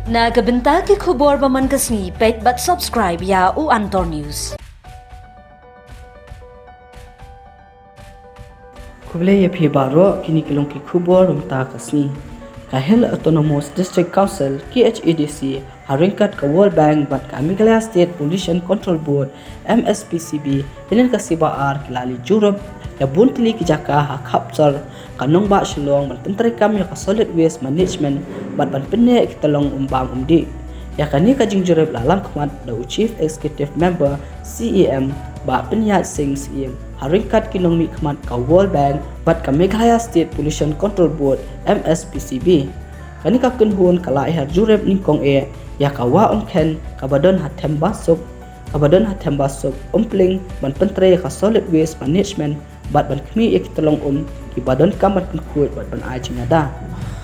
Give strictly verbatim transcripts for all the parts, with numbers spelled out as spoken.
Na ka bynta ki khubor ba man ka sngi, peit bad subscribe ïa u Antor News. Khublei ïa phi baroh, kine ki long ki khubor mynta ka sngi. Ka Hill Autonomous District Council, K H A D C, ha ryngkat ka World Bank bad ka Meghalaya State Pollution Control Board, M S P C B, hynnin ka sngi Ba-ar ki la leit jurip ïa bun tylli ki jaka ha khapsor ka nongbah Shillong ban pyntreikam ïa ka solid waste management bad ban pynneh ïa ki tyllong um bam um dih. Ïa kane ka jingjurip la lam khmat da u Chief Executive Member, C E M, Bah Pynïaid Singh Syiem, ha ryngkat ki nongmihkhmat ka World Bank bad ka Meghalaya State Pollution Control Board, M S P C B. Kane ka kynhun ka la hiar jurip nyngkong eh ïa ka Wah Umkhen kaba don ha Thembasuk, kaba don ha Thembasuk, Umpling, ban pyntrei ïa ka solid waste management bad ban khmih ïa ki tyllong um kiba donkam ban pynkhuid bad ban ai jingïada.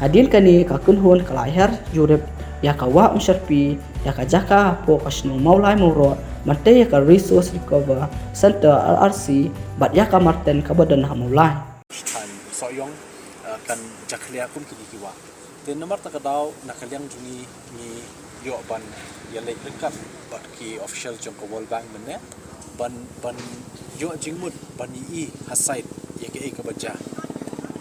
Hadien kane ka kynhun ka la hiar jurip ïa ka Wah Umsyrpi, ïa ka jaka hapoh ka shnong Mawlai Mawroh, ban tei ïa ka Resource Recovery Center, R R C, bad ïa ka marten kaba don ha Mawlai. Than Sohiong, uh, kan jakhlia kum kine ki wah. Te namar kata ka daw na ka liang jong ngi ngi ïoh ban ïaleit ryngkat bad ki official jong ka World Bank mynne ban, ban ïoh jingmut ban ïohi ha site ïa kaei kaba jia.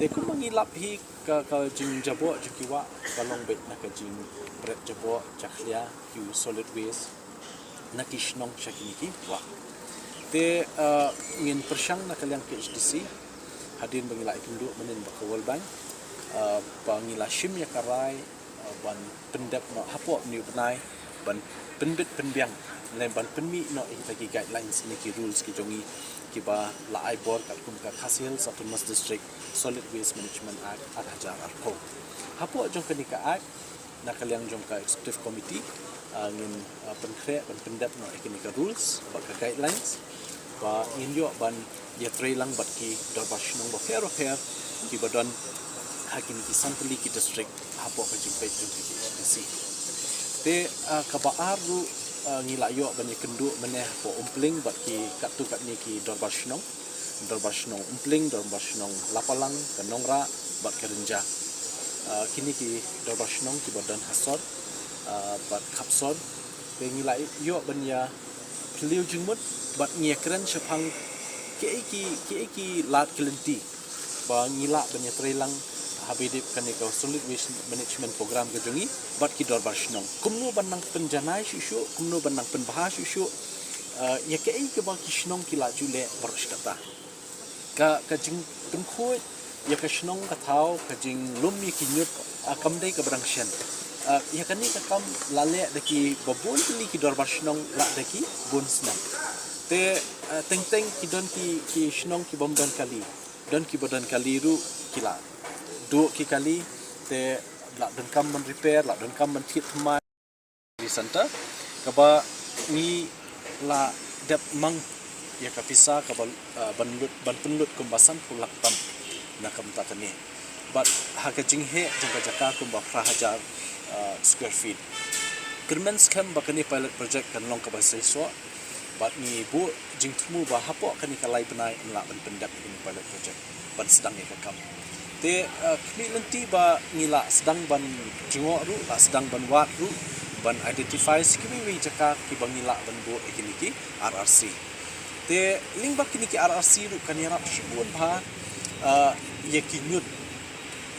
Te kumba ngi lap hi ka, ka jingjaboh jong ki wah ka long beit na ka jingbret jaboh jakhlia ki solid waste na ki shnong sha kine ki wah. Te, uh, ngin pyrshang na ka liang K H A D C hadien ba ngi la ïakynduh mynhynnin bad ka World Bank, uh, ba ngi la shim ïa ka rai, uh, ban pyndep noh hapoh une u bnai ban pynbit pynbiang lane ban pynmih noh ïa kita ki guidelines ne ki rules ki jong ngi kiba la ai bor katkum ka Khasi Hills Autonomous District Solid Waste Management Act ar hajar arphew. Hapoh jong kane ka Act, na ka liang jong ka Executive Committee, uh, ngin, uh, pynkhreh ban pyndep noh ïa kine ka rules bad ka guidelines ba ngin ïoh ban ïatrei lang bad ki dorbar shnong bapher bapher kiba don ha kine ki san tylli ki district hapoh ka jingpeit jong ka K H A D C. Te, uh, kaba ar ruh, uh, ngi la ïoh ban ïakynduh mynne hapoh Umpling bad ki katto katne ki dorbar shnong, dorbar shnong Umpling, dorbar shnong Lapalang, ka Nongrah bad ka Rynjah. Uh, kine ki dorbar shnong kiba don ha sor, uh, bad khapsor. Te ngi la ïoh ban ïa phylliew jingmut bad ngi ïakren shaphang kiei ki, kiei ki lad ki lynti ba ngi lah ban ïatrei lang haba ïadei bad kane ka Solid Waste Management Program ka jong ngi bad ki dorbar shnong. Kumno ban nang pynjanai shuh shuh, kumno ban nang pynbha shuh shuh, uh, ïa kaei kaba ki shnong ki la ju leh baroh shi katta. Ka, ka jingpynkhuid ïa ka shnong ka thaw, ka jinglum ïa ki ñiut, ah, kam dei kaba dang shen. Ah, ïa kane ka kam la leh da kiba bun tylli ki dorbar shnong, la da ki bun snem. Te, ah, teng teng ki don ki, ki shnong ki bym don kali, don kiba don kali ruh ki la duh ki kali. Te la donkam ban repair, la donkam ban thied thymmai. Center, kaba ngi la dep mang ïa ka pisa kaba, uh, ban lut, ban pynlut kumba sanphew lak tam na ka bynta kane. Bad ha ka jingheh jong ka jaka kumba phra hajar, uh, square feet. Kyrmen skhem ba kane pilot project kan long kaba seisoh bad ngi buh jingthmu ba hapoh kane ka lai bnai yn lah ban pyndep ïa kane pilot project ban sdang ïa ka kam. Te, uh, khmih lynti ba ngi lah sdang ban jngoh ruh, lah sdang ban wad ruh, ban identify sa kiwei kiwei jaka kiba ngi lah ban buh ïa kine ki R R C. Te lyngba kine ki R R C ruh kan ïarap shibun bha, uh, ïa ki ñiut.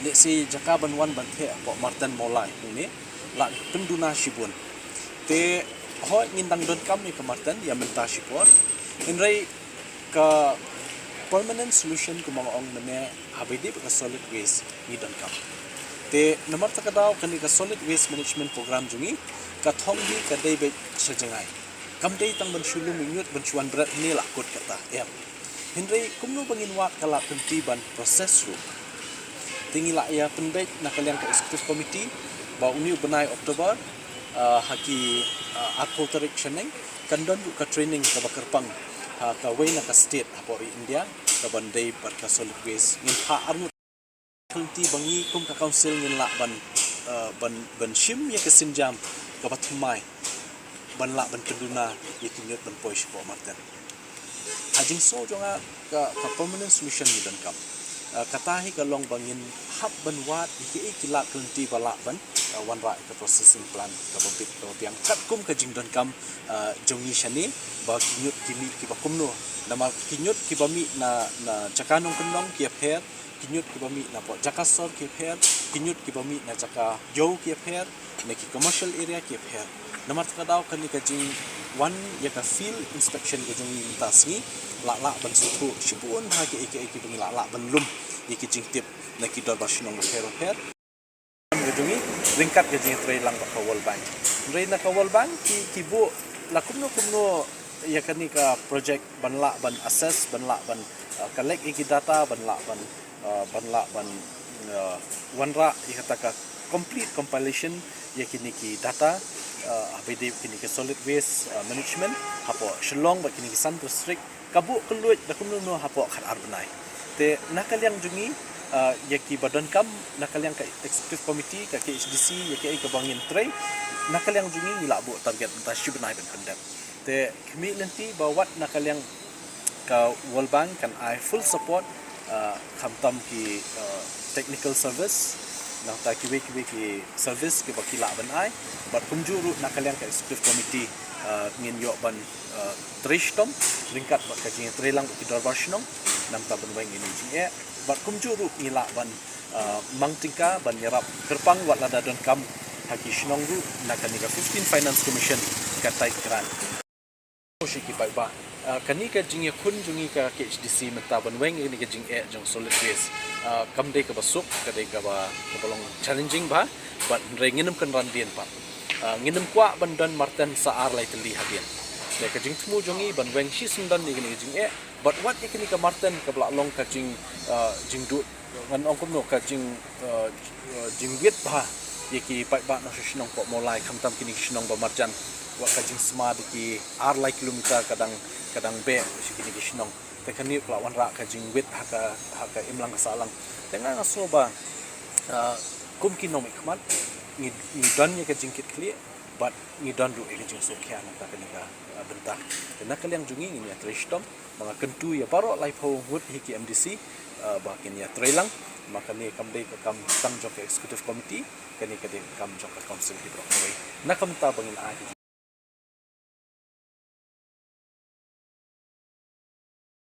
Let's say jaka ban wan ban theh hapoh Marten Mawlai hangne lah pynduna shibun. Te hooid ngin dang donkam ïa ka Marten ïa mynta shipor. Hynrei ka permanent solution kumba nga ong mynne haba ïadei bad ka solid waste ngi donkam. Te namar kata ka daw kane ka Solid Waste Management Program jong ngi ka thong hi ka dei beit sha jngai. Kam dei tang ban shu lum ïa ñiut ban shu wan bret hangne la kut kata. Em. Hynrei kumno ba ngin wad ka lad lynti ban process ruh. Te ngi la ïa pynbeit na ka liang ka Executive Committee ba une u bnai October, ah, ha ki, ah, arphew tarik shaneng kan don ruh ka training kaba kyrpang ha kawei na ka state hapoh ri India kaban dei bad ka solid waste. Ngin phah arngut lynti ba ngi kum ka council ngin lah ban, eh, ban, ban shim ïa ka sienjam kaba thymmai ban lah ban pynduna ïa ki ñiut ban poi shapoh Marten. Ha jingsngew jong nga ka, ka permanent solution ngi donkam. Uh, kata hi ka long ba ngin hap ban wad ïa kiei ki lad ki lynti ba lah ban uh, wanrah ïa ka processing plant kaba bit kaba biang katkum ka jingdonkam uh, jong ngi shane, ba ki ñiut ki mih kiba kumno. Namar ki ñiut kiba mih na na jaka nongkyndong ki ïapher, ki ñiut kiba mih na pdeng jaka sor ki ïapher, ki ñiut kiba mih na jaka ïew ki ïapher, na ki commercial area ki ïapher. Namar kata ka daw kane ka jingwan ïa ka field inspection ka jong ngi mynta ka sngi la lah ban sngewthuh shibun ha kiei kiei kiba ngi la lah ban lum ïa ki jingtip na ki dorbar shnong bapher bapher ka jong ngi ryngkat ka jingïatreilang bad ka World Bank. Hynrei na ka World Bank ki ki buh la kumno kumno ïa kane ka project ban lah ban assess, ban lah ban uh, collect ïa ki data, ban lah ban uh, ban lah ban uh, wanrah ïa kata ka complete compilation ïa kine ki data uh, haba ïadei kine ki solid waste uh, management hapoh Shillong bad kine ki san district, ka buh kylluid da kumno kumno hapoh khatar bnai. Te na ka liang jong ngi uh, ïa kiba donkam, na ka liang ka executive committee ka K H D C, ïa kiei kaba ngin trei, na ka liang jong ngi ngi la buh target mynta shi bnai ban pyndep. Te khmih lynti ba wat na ka liang ka World Bank kan ai full support uh, khamtam ki uh, technical service, nangta kiwei kiwei ki service kiba ki lah ban ai. Bad kumjuh ruh na ka liang ka executive committee uh, ngin ïoh ban uh, trei shitom ryngkat bad ka jingïatreilang bad ki dorbar shnong, nangta ban weng ïa kine ki jingeh. Bad kumjuh ruh ngi lah ban uh, mang tyngka ban ïarap kyrpang wat lada donkam ha ki shnong ruh na kane ka fifteen Finance Commission ka tied grant. Shi ki paidbah. Uh, kane ka jingïakhun jong ngi ka K H D C mynta ban weng ïa kane ka jingeh jong solid waste uh, kam dei kaba suk, ka dei kaba kaba long challenging bha. Bad hynrei ngin ym kynran dien pat. Uh, ngin ym kwah ban don marten sa ar lai tylli hadien. Te ka jingthmu jong ngi ban weng shisyndon ïa kane ka jingeh bad wat ïa kane ka marten kaba la long ka jing uh, jingduh, ngan ong kumno, ka jing uh, uh, jingwit bha ïa ki paidbah nongshong shnong Pohmawlai, khamtam kine ki shnong ba marjan, wat ka jingsma da ki ar lai kilometer ka dang ka dang beh sha kine ki shnong. Te kane ka la wanrah ka jingwit ha ka ha ka imlang ka sahlang. Te nga nga sngew ba uh, kum ki nongmihkhmat ngi ngi don ïa ka jingkitkhlieh bad ngi don ruh ïa ka jingsngewkhia na ka kane ka uh, bynta. Te na ka liang jong ngi ngin ïatrei shitom. Ba nga kyntu ïa baroh laiphew ngut hi ki M D C uh, ba kin ïatreilang. Ma kane kam dei ka kam tang jong ka executive committee, kane ka dei ka kam jong ka council hi baroh kawei. Na ka bynta ba ngin ai